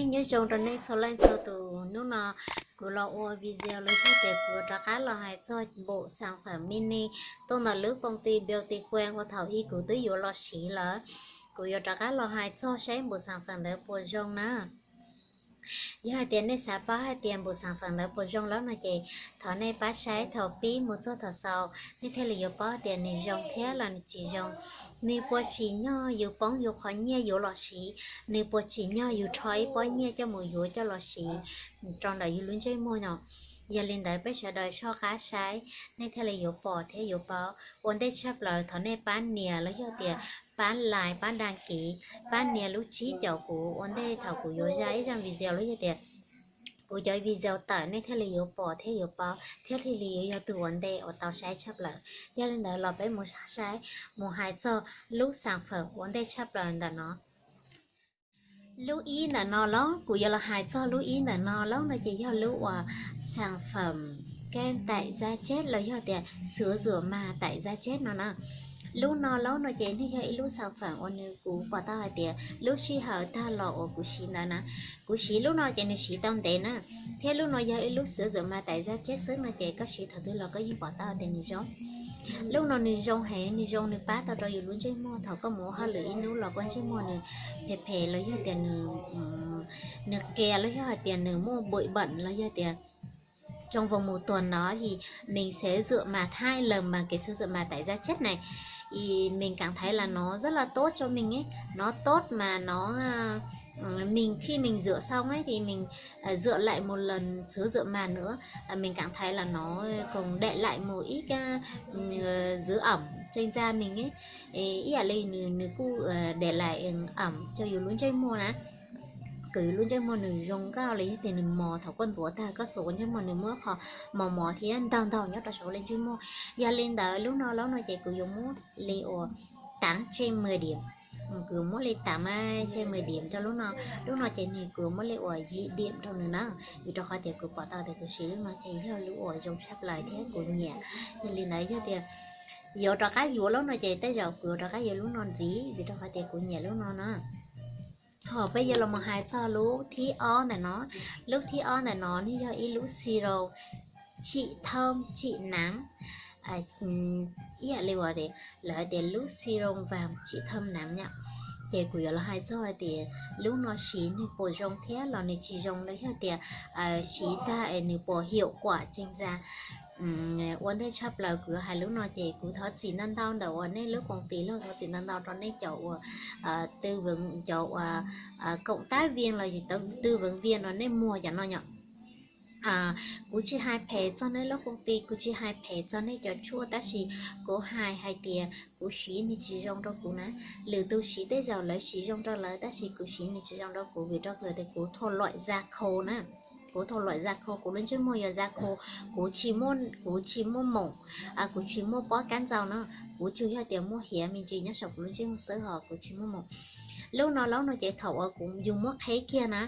Nyob zoo rau nej txhua leej txhua tus, hnub no kuv los ua video los yog tias kuv rov qab los hais txog npum xas fawm mini tuaj ntawm lub koom ti Beauty Queen uas thaum ub kuv twb yuav los siv lawm. Kuv yuav rov qab los hais txog saib npum xas fawm ntawd puas zoo na. Yog hais tias nej xav paub hais tias npum xas fawm ntawd puas zoo lawm no ces thov nej pab saib thaum pib mus txog thaum xaus, nej thiaj li yuav paub tias nws zoo thiab los nws tsis zoo. Nws puas tsim nyog yus poob yus qhov nyiaj yuav los siv, nws puas tsim nyog yus rho ib pob nyiaj coj mus yuav coj los siv rau ntawm yus lub ntsej muag no. Yog li ntawd peb sawv daws soj qab saib, nej thiaj li yuav pom thiab yuav paub. Ua ntej tshaj plaws thov nej pab nias los yog tias pab like, pab đăng ký, pab nias lub tsib caum kuv ua ntej thaum kuv yuav zaj ib zaj video los yog tias kuv cov video tawm nej thiaj li yuav pom thiab yuav paub thiab thiaj li yuav yog tus ua ntej uas tau saib tshaj plaws. Yog li ntawd los peb mus saib, mus hais txog lub xas fawm ua ntej tshaj plaws ntawm no. Lub ib ntawm no lauj, kuv yuav los hais txog lub ib ntawm no lauj no ces yog lub uas xas fawm kem taim za tseb los yog tias xuav zuam mas taim za tseb no na. Lub no lauj no ces nws yog ib lub xas fawm uas nws kuv pom tau hais tias lub sij hawm tag los uas kuv siv ntawd na, kuv siv lub no ces nws siv tau ntev na. Thiab lub no yog ib lub xuav zuam mas taim za tseb xwb no ces koj siv thaum twg los koj yeej pom tau tias nws zoo. Lub no nws zoo heev, nws zoo nws pab tau rau yus lub ntsej muag thaum koj mus ua hauj lwm ib hnub los koj ntsej muag nws phem phem los yog tias nws, nws qias los yog hais tias nws muaj bụi bẩn los yog tias trong vòng một tuần đó thì mình sẽ rửa mặt hai lần bằng cái sữa rửa mặt tẩy da chết này. Thì mình cảm thấy là nó rất là tốt cho mình ấy. Nó tốt mà nó, à, mình khi mình rửa xong ấy thì mình, à, rửa lại một lần sữa rửa mặt nữa. À, mình cảm thấy là nó còn để lại một ít, à, dưỡng ẩm trên da mình ấy. Ê, ib yam li nws, nws kuj, à, để lại, ừ, ẩm cho yus lub ntsej muag na. Kws yus lub ntsej muag nws zoo nkauj li yog tias nws mos thaum koj ntxuav tag koj xuas ntsej muag nws muaj qhov mos mos thiab ntaug ntaug nyob rau saum lub ntsej muag. Yog li ntawd lub no lauj no ces kuv yuav muab li uas tám trên mười điểm. Kuv yuav muab li tám trên mười điểm rau lub no. Lub no ces nws kuv yuav muab li uas yim điểm rau nws na, vim rau qhov tias kuv pom tau tias kuv siv lub no ces yog lub uas zoo tshaj plaws thiab kuv nyiam. Yog li ntawd yog tias yuav rov qab yuav lub no ces tej zaum kuv yuav rov qab yuav lub no ntxiv vim rau qhov tias kuv nyiam lub no na. Ho peb yuav los mus hais txog lub thib ob ntawm no. Lub thib ob ntawm no nws yog ib lub siro chim thơm chim nắng, ib yam li uas lawv hais tias lub siro vàng chim thơm nắng na. Ces kuv yuav los hais txog hais tias lub no siv nws puas zoo thiab los nws tsis zoo los yog tias siv tag es nws puas hiệu quả trên da. Ua ntej tshaj plaws kuv yuav hais lub no ces kuv thov txim ntau ntau ntawm uas nej lub koom tis los thov txim ntau ntau rau nej cov uas tư vấn, cov uas cộng tác viên los yog tư vấn viên no nej muag cov no yom. Kuv tsis hais phem txog nej lub koom tis, kuv tsis hais phem txog nej cov tshuaj, tab sis kuv hais hais tias kuv siv nws tsis zoo rau kuv na. Lwm tus siv tej zaum lawv siv zoo rau lawv tab sis kuv siv nws tsis zoo rau kuv vim rau qhov tias kuv thuộc loại da khô na. Kuv thuộc loại da khô, kuv lub ntsej muag yog da khô, kuv tsis muaj, kuv tsis muaj mụn, kuv tsis muaj pob kab ntxaug no, kuv tsuas yog tias muaj hiav me ntsis nyob saum kuv lub ntsej muag xwb ho kuv tsis muaj mụn. Lub no lauj no ces thaum uas kuv, yus muab qheb kiag na,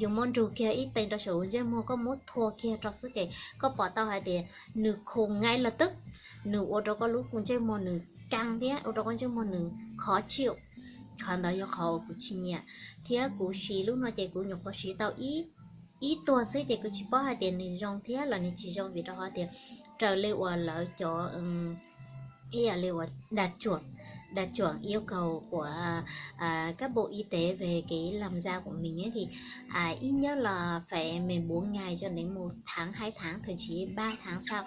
yus muab nrug kiag ib tee rau saum lub ntsej muag koj muab thua kiag rau xwb ces koj pom tau hais tias nws khô ngay lập tức, nws ua rau koj lub ntsej muag nws kheev thiab ua rau koj ntsej muag nws khó chịu. Qhov ntawd yog qhov uas kuv tsis nyiam, thiab kuv siv lub no ces kuv nyuam qhuav siv tau ib tuag xwb ces kuv tsis paub hais tias nws zoo thiab los nws tsis zoo vim rau qhov tias raws li uas lawv cov ib yam li uas đạt chuẩn, đạt chuẩn yêu cầu của các bộ y tế về cái làn da của mình ấy thì ít nhất là phải mười bốn ngày cho đến một tháng, hai tháng, thậm chí ba tháng sau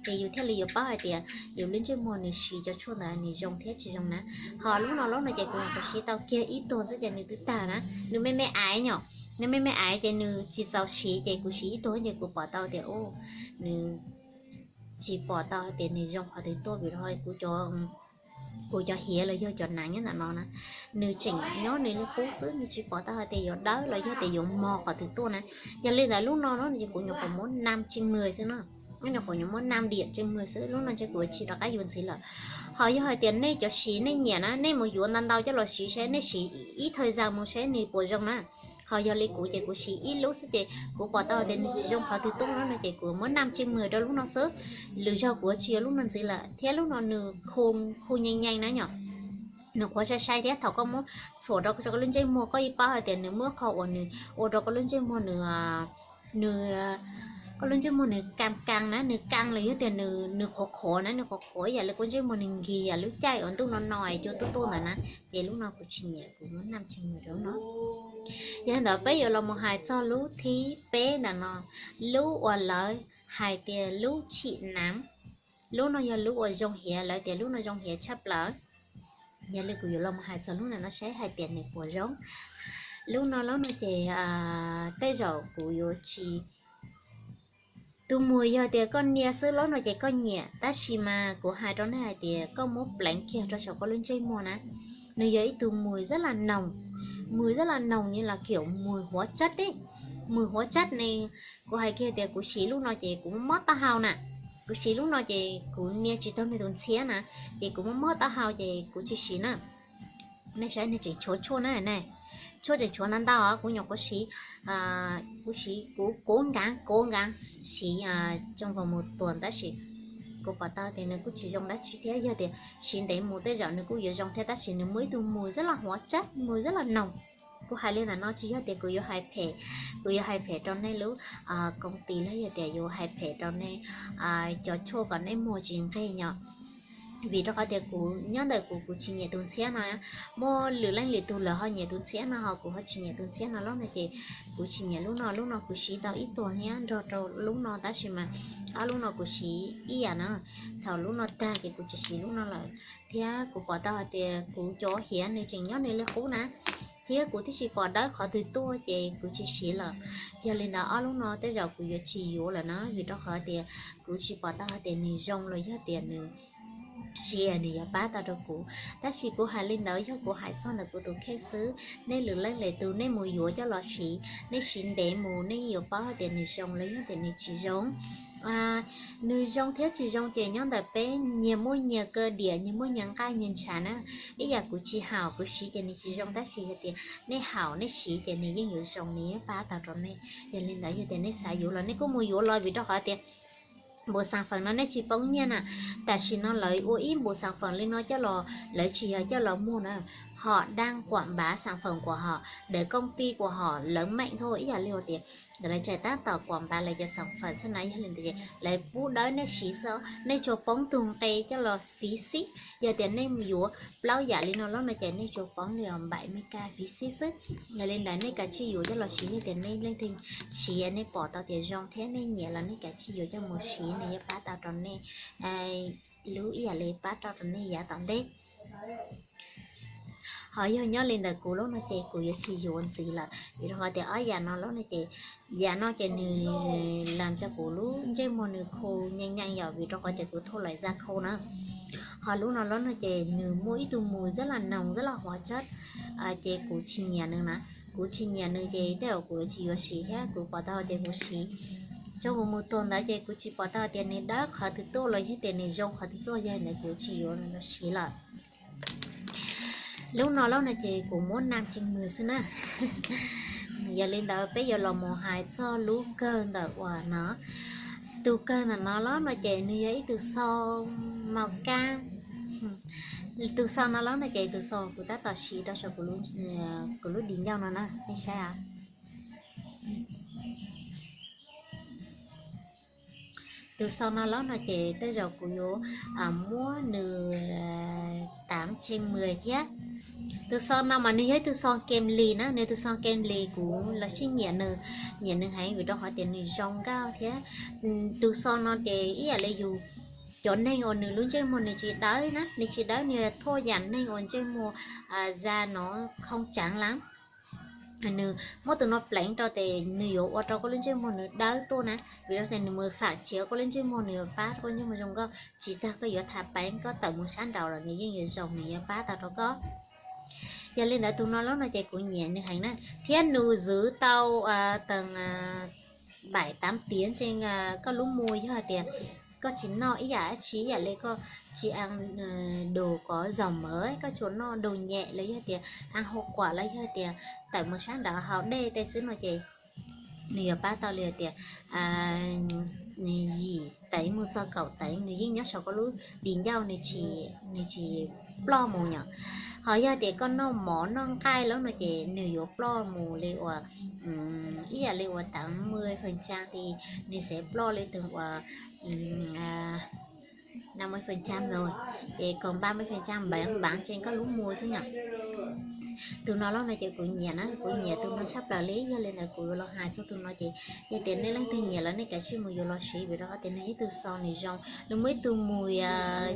thì yus thiaj li yuav paub hais tias yus lub ntsej muag nws siv cov tshuaj ntawd nws zoo thiab tsis zoo na. Ho lub no lauj no ces kuv nyuam qhuav siv tau kiag ib tuag xwb ces nws twb tag na. Nws me me aiv nyom, nws me me aiv ces nws tsis txaus siv ces kuv siv ib tuag ces kuv pom tau tias nws tsis pom tau hais tias nws zoo qhov twg tuaj vim rau kuv cov hiav los yog cov nang nyob ntawm no na, nws tseem nyob nws li qub xwb, nws tsis pom tau hais tias yuav dawb los yog tias yuav mog qhov twg tuaj na. Yog li ntawd lub no no ces kuv nyuam qhuav muab năm trên mười xwb no, nyuam qhuav nyuam muab năm điểm trên mười xwb, lub no ces kuv tsis rov qab yuav ntxiv lawm. Ho yog hais tias nej cov siv nej nyiam na, nej mus yuav ntau ntau coj los siv seb, nej siv ib thời gian mus seb nws puas zoo na. Ho yog li kuv ces kuv siv ib lub xwb ces kuv pom tau tias nws tsis zoo qhov twg tuaj no no ces kuv muab năm trên mười rau lub no xwb. Lwm zaug kuv tsis yuav lub no ntxiv lawm thiab lub no nws khu khu nyeej nyeej na nyom. nws qhuav sai sai thiab. Thaum koj muab txhuam rau koj lub ntsej muag, koj yeej paub hais tias nws muaj qhov uas nws ua rau koj lub ntsej muag nws, nws, koj lub ntsej muag nws kam kam na, nws kam los yog tias nws qhuav qhuav na, nws qhuav qhuav ib yam li koj ntsej muag nws nkig yam lub caij uas ntuj no no es cua tuaj tuaj ntawd na. Ces lub no kuv tsis nyiam, kuv muab nam tsis nyiam rau lub no. Yog li ntawd peb yuav los mus hais txog lub thib peb ntawm no, lub uas lawv hais tias lub chim nam. Lub no yog lub uas zoo hiav, lawv tias lub no zoo hiav tshaj plaws. Yog li kuv yuav los mus hais txog lub ntawm no saib hais tias nws puas zoo. Lub no lub no ces tej zaum kuv yuav tsis, tus mus yog tias koj nias xwb lub no ces koj nyiam, tab sis mas kuv hais rau nej hais tias koj muab pleev kiag rau saum koj lub ntsej muag na, nws yog ib tug mus zab las noog, mus zab las noog ni los kiam mus huav tsab deb, mus huav tsab ne. Kuv hais kiag tias kuv siv lub no ces kuv mob taub hau na, kuv siv lub no ces kuv nias tsis tau nws tus ntxhiab na, ces kuv mob mob taub hau ces kuv tsis siv na. Nej saib, nws tseem tshuav tshuaj na ne, tshuaj tseem tshuav ntau ntau os. Kuv nyuam qhuav siv, kuv siv, kuv kov nkaav kov nkaav siv coj mus tuag, tab sis kuv pom tau tias nws kuj tsis zoo dab tsi thiab. Yog tias siv ntev mus tej zaum nws kuj yuav zoo thiab, tab sis nws muaj ib tug mus zab las huav tsab, mus zab las noog. Kuv hais li ntawm no tsis yog tias kuv yuav hais phem, kuv yuav hais phem rau nej lub koom tis los yog tias yuav hais phem rau nej cov tshuaj kom nej muag tsis nqeg nyo. Vim rau qhov tias kuv nyob ntawm kuv, kuv tsis nyiam tus ntxhiab no. Muaj lwm leej lwm tus lawv ho nyiam tus ntxhiab no, ho kuv ho tsis nyiam tus ntxhiab no lub no ces kuv tsis nyiam lub no. Lub no kuv siv tau ib tuag thiab nrog rau lub no, tab sis mas ob lub no kuv siv ib yam na. Thaum lub no tag ces kuv tsis siv lub no lawm, thiab kuv pom tau hais tias kuv cov hiav nws tseem nyob nws li qub na, thiab kuv twb tsis pom dawb qhov twg tuaj ces kuv tsis siv lawm. Yog li ntawd ob lub no tej zaum kuv yuav tsis yuav lawm na, vim rau qhov tias kuv tsis pom tau hais tias nws zoo los yog tias nws siv nws yuav pab tau rau kuv. Tab sis kuv hais li ntawd yog kuv hais txog ntawm kuv tus kheej xwb, nej lwm leej lwm tus nej mus yuav coj los siv, nej siv ntev mus nej yeej yuav paub hais tias nws zoo los yog tias nws tsis zoo. Nws zoo thiab tsis zoo ces nyob ntawm peb nyias muaj nyias kawm diam, nyias muaj nyias nqaij nyias ntshav na. Ib yam kuv tsis haum, kuv siv ces nws tsis zoo, tab sis yog tias nej haum nej siv ces nws yeej yuav zoo, nws yeej pab tau rau nej. Yog li ntawd yog tias nej xav yuav los nej kuj mus yuav los, vim rau qhov tias npus xas feem no nej tsis poob nyiaj na. Tam sim no lawv ua ib npus xas feem li no coj los, lawv tsis yog coj los muag na, hom daj kuam npav xas feem kuam hom, dawm kooj tij kuam hom, lawv meem thoj ib yam li hais tias lawv tseem tab tom kuam npav lawv cov xas feem xwb na. Yog li ntawd lawv pub dawb nej siv xwb, nej tsuas poob tug nqe coj los fiv xib. Yog tias nej yuav plaub yam li no lub no ces nej tsuas poob li npaim me kas fiv xib xwb. Yog li ntawd nej kav tsij yuav coj los siv, yog tias nej leej twg siv nej pom tau tias zoo thiab nej nyiam los nej kav tsij yuav coj mus siv, nws yuav pab tau rau nej lub ib yam li pab rau rau nej yav tom ntej. Ho yog nyob li ntawm kuv lub no ces kuv yuav tsis yuav ntxiv lawm, vim rau qhov tias ob yam no lub no ces, yam no ces nws lam rau kuv lub ntsej muag nws khu nyeej nyeej yom, vim rau qhov tias kuv thuj laim za khu na. Ho lub no lub no ces nws muaj ib tug mus zab las noog zab las huav tsab, ces kuv tsis nyiam nws na. Kuv tsis nyiam nws ces tej zaum kuv yuav tsis yuav siv thiab, kuv pom tau tias kuv siv tso kuv mus tuag ntawd ces kuv tsis pom tau tias nws dawb qhov twg tuaj los yog tias nws zoo qhov twg tuaj, yog li ntawd kuv tsis yuav nws los siv lawm. Lub no lub no ces kuv muab nam tsees mws xwb na. Yog li ntawd peb yuav los mus hais txog lub kawg ntawm uas no. Tus kawg ntawm no lub no ces nws yog ib tug xoo mos kab. Tus xoo no lub no ces tus xoo kuv tab tom siv rau saum kuv lub di ncauj no na, nej saib. Tus xoo no lub no ces tej zaum kuv yuav muab nws tav tshee mws thiab. Tus xoo no mas nws yog ib tug xoo kem lis na, nws tus xoo kem lis kuv los sib nyiam nws, nyiam nws heev vim rau qhov tias nws zoo nkauj thiab. Tus xoo no ces ib yam li yus cov neeg uas nws lub ntsej muag nws tsis dawb na, nws tsis dawb, nws thuaj yam neeg uas ntsej muag da no khoo ceev lawm. Nws muab tus no pleev rau ces nws yuav ua rau koj lub ntsej muag nws dawb tuaj na, vim rau tias nws mus fam tsiv koj lub ntsej muag, nws yuav pab koj ntsej muag zoo nkauj. Tsis tas koj yuav tha peeb, koj tawm mus sab nraud los nws yeej yuav zoo, nws yuav pab tau rau koj. Yog li ntawd tus no lub no ces kuv nyiam nws heev na, thiab nws zwv tau tees baim tav tiav ntsees koj lub mus, yog hais tias koj tsis noj ib yam dab tsi, ib yam li koj tsis a dus kov zaum mawv, koj tsuas noj dus nyem los yog tias a hau kuam los yog tias tawm mus sab nraud haus dej tej xwb no ces nws yuav pab tau li tias yim teev mus txog kaum teev nws yeej nyob saum koj lub di ncauj, nws tsis ploj mus yom. Ho yog tias koj noj mov noj nqaij lawm no ces nws yuav ploj mus li uas ib yam li uas tám mươi phần trăm thì nws sẽ ploj li tus uas năm mươi phần trăm rồi, ces còn ba mươi phần trăm bán bán trên các lub mua xwb nhỉ. Tus no los no ces kuv nyiam na, kuv nyiam tus no tshaj plaws li, yog li ntawd kuv yuav los hais txog tus no ces yog tias nej leej twg nyiam los nej kav tsij mus yuav los siv, vim rau qhov tias nws ib tug xo nws zoo, nws muaj ib tug mùi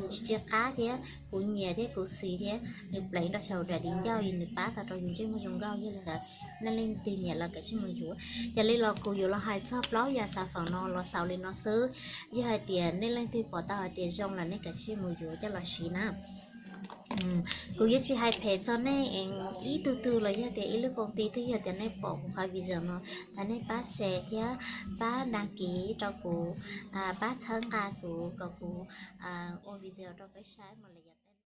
tsis tsis qab thiab kuv nyiam thiab kuv xis thiab nws pleev rau saum daim di ncauj es nws pab tau rau yus ntsej muag zoo nkauj. Yog li ntawd nej leej twg nyiam los kav tsij mus yuav. Yog li los kuv yuav los hais txog plaub yam xà phòng no los xaus li no xwb. Yog hais tias nej leej twg pom tau hais tias zoo los nej kav tsij mus yuav coj los siv na. Kuv yuav tsis hais phem txog nej ib tug twg los yog tias ib lub công ty twg, yog tias nej pom kuv qhov video no, thov nej pab share thiab pab đăng ký rau kuv, pab txhawb nqa kuv kom kuv ua video rau peb saib mus li yog